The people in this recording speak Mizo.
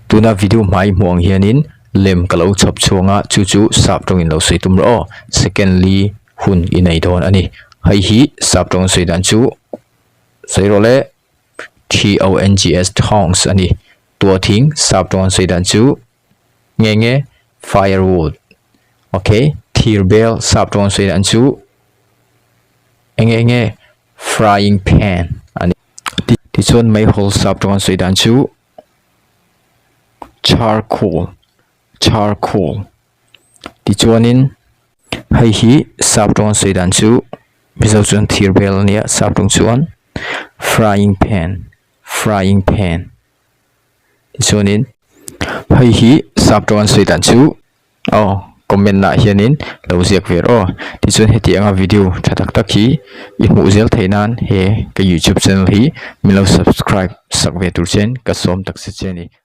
Tuna video hmai hmuh ang hianin lem ka lo chhawp chhuang a, chu chu sap tawngin lo sawi tum rawh aw. Second li hun i nei dawn a ni. Hei hi sap tawng sawi dan chu sawi rawh le T-O-N-G-S tongs a ni. Tua thing sap tawng sawi dan chu nge nge firewood. Ok, thir bel sap tawng sawi dan chu enge nge frying pan a ni. Tichuan meihawl sap tawng sawi dan chu charcoal charcoal tichuanin hei hi sap tawng sawi dan chu mizo chuan thir bel a nia sap tawng chuan frying pan frying pan tichuanin hei hi sap tawng sawi dan chu aw comment ah hianin lo ziak ve rawh aw tichuan heti anga video tha tak tak hi i hmuh zel theih nan he ka youtube channel hi min lo subscribe sak ve tur chuan ka sawm tak zet che a ni.